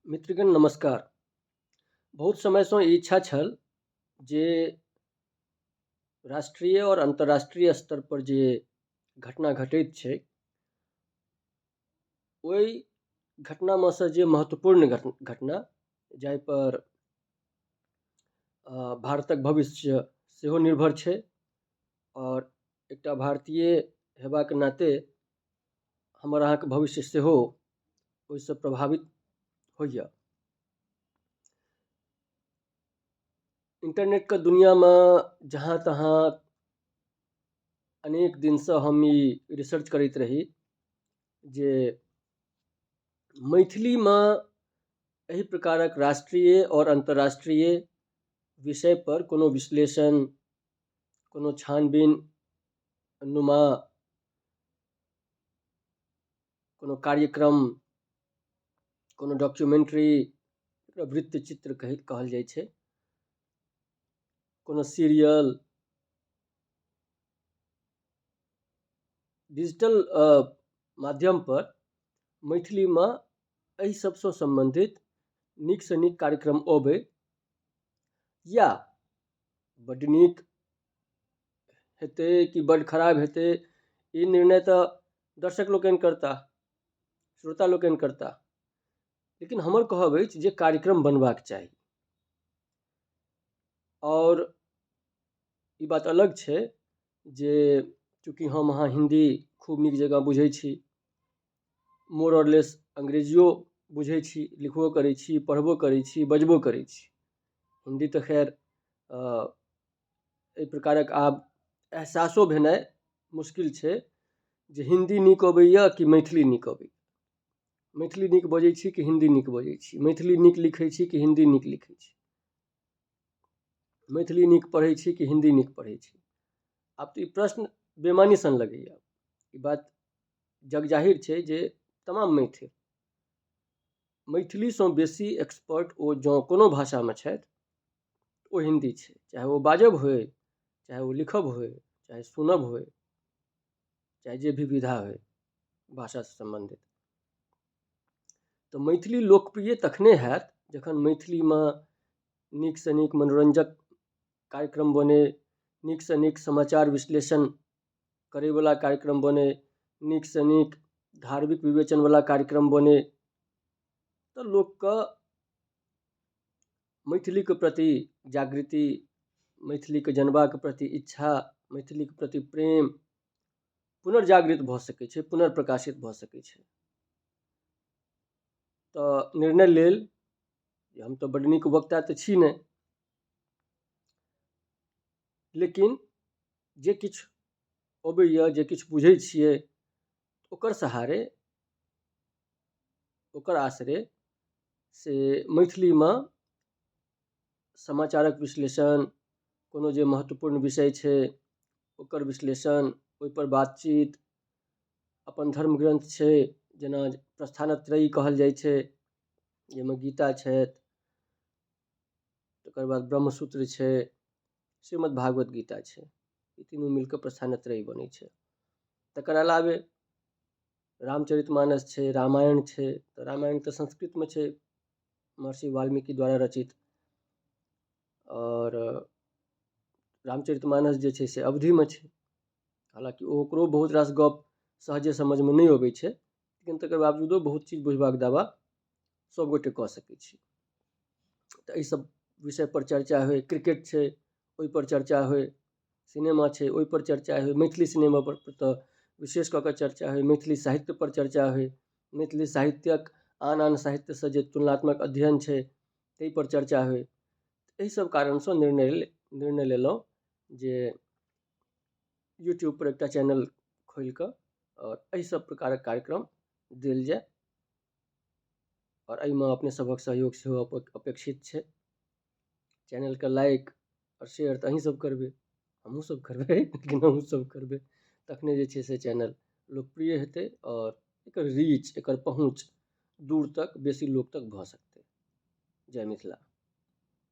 मित्रगण नमस्कार। बहुत समयसँ ई इच्छा छल जे राष्ट्रीय आओर अन्तर्राष्ट्रीय स्तरपर जे घटना घटैत छै ओहि घटनामे सँ जे महत्वपूर्ण घटना जाहिपर भारतक भविष्य सेहो निर्भर छै आओर एकटा भारतीय हेबाक नाते हमर अहाँके भविष्य सेहो ओहिसँ प्रभावित होइए। इन्टरनेटके दुनिआँमे जहाँ तहाँ अनेक दिनसँ हम ई रिसर्च करैत रही जे मैथिलीमे एहि प्रकारक राष्ट्रीय आओर अन्तर्राष्ट्रीय विषयपर कोनो विश्लेषण, कोनो छानबीन नुमा कोनो कार्यक्रम, कोनो डॉक्युमेन्ट्री, एकरा वृत्तचित्र कहल जाइ छै, कोनो सीरियल, डिजिटल माध्यमपर मैथिलीमे एहि सबसँ सम्बन्धित नीकसँ नीक कार्यक्रम अबै या बड्ड नीक हेतै कि बड्ड खराब हेतै, ई निर्णय तऽ दर्शक लोकनि करताह, श्रोता लोकनि करताह, लेकिन हमर कहब अछि जे कार्यक्रम बनबाक चाही। आओर ई बात अलग छै जे चूँकि हम अहाँ हिन्दी खूब नीक जकाँ बुझै छी, मोर और लेस अंग्रेजियो बुझै छी, लिखबो करै छी, पढ़बो करै छी, बजबो करै छी। हिन्दी तऽ खैर एहि प्रकारक आब एहसासो भेनाइ मुश्किल छै जे हिन्दी नीक अबैए कि मैथिली नीक अबैए, मैथिली नीक बजै छी कि हिन्दी नीक बजै छी, मैथिली नीक लिखै छी कि हिन्दी नीक लिखै छी, मैथिली नीक पढ़ै छी कि हिन्दी नीक पढ़ै छी। आब तऽ ई प्रश्न बेमानी सन लगैए। ई बात जग जाहिर छै जे तमाम मैथिल मैथिलीसँ बेसी एक्सपर्ट ओ जँ कोनो भाषामे छथि ओ हिन्दी छै, चाहे ओ बाजब होइ, चाहे ओ लिखब होइ, चाहे सुनब होइ, चाहे जे भी विधा होइ भाषासँ सम्बन्धित। तऽ मैथिली लोकप्रिय तखने हैत जखन मैथिलीमे नीकसँ नीक मनोरञ्जक कार्यक्रम बनै, नीकसँ नीक समाचार विश्लेषण करैवला कार्यक्रम बनै, नीकसँ नीक धार्मिक विवेचनवला कार्यक्रम बनै, तऽ लोकके मैथिलीके प्रति जागृति, मैथिलीके जनबाक प्रति इच्छा, मैथिलीके प्रति प्रेम पुनर्जागृत भऽ सकै छै, पुनर्प्रकाशित भऽ सकै छै। तऽ निर्णय लेल जे हम तऽ बड्ड नीक वक्ता तऽ छी नहि, लेकिन जे किछु अबैए, जे किछु बुझै छियै, ओकर सहारे, ओकर आसरे से मैथिलीमे समाचारक विश्लेषण, कोनो जे महत्वपूर्ण विषय छै ओकर विश्लेषण, ओहिपर बातचीत, अपन धर्म ग्रन्थ छै जेना प्रस्थानत्रयी कहल जाइ छै, जाहिमे गीता छथि, तकर बाद ब्रह्मसूत्र छै, श्रीमद् भागवत गीता छै, ई तीनू मिलकऽ प्रस्थानत्रयी बनै छै। तकर अलावे रामचरित मानस छै, रामायण छै, तऽ रामायण तऽ संस्कृतमे छै, महर्षि वाल्मीकि द्वारा रचित, आओर रामचरित मानस जे छै से अवधिमे छै। हालाँकि ओकरो बहुत रास गप सहजे समझमे नहि अबै छै, लेकिन तकर बावजूदो बहुत चीज बुझबाक दावा सभगोटे कऽ सकै छी। तऽ एहि सब विषयपर चर्चा होइ, क्रिकेट छै ओहिपर चर्चा होइ, सिनेमा छै ओहिपर चर्चा होइ, मैथिली सिनेमापर तऽ विशेष कऽ कऽ चर्चा होइ, मैथिली साहित्यपर चर्चा होइ, मैथिली साहित्यक आन आन साहित्यसँ जे तुलनात्मक अध्ययन छै ताहिपर चर्चा होइ। एहि सब कारणसँ निर्णय लेलहुँ जे यूट्यूबपर एकटा चैनल खोलिकऽ आओर एहि सब प्रकारक कार्यक्रम देल जाय, आओर एहिमे अपने सभक सहयोग सेहो अपेक्षित छै। चैनलके लाइक आओर शेयर तऽ अहीं सब करबै, हमहूँ सब करबै, लेकिन अहूँ सब करबै तखने जे छै से चैनल लोकप्रिय हेतै आओर एकर रीच, एकर पहुँच दूर तक, बेसी लोक तक भऽ सकतै। जय मिथिला।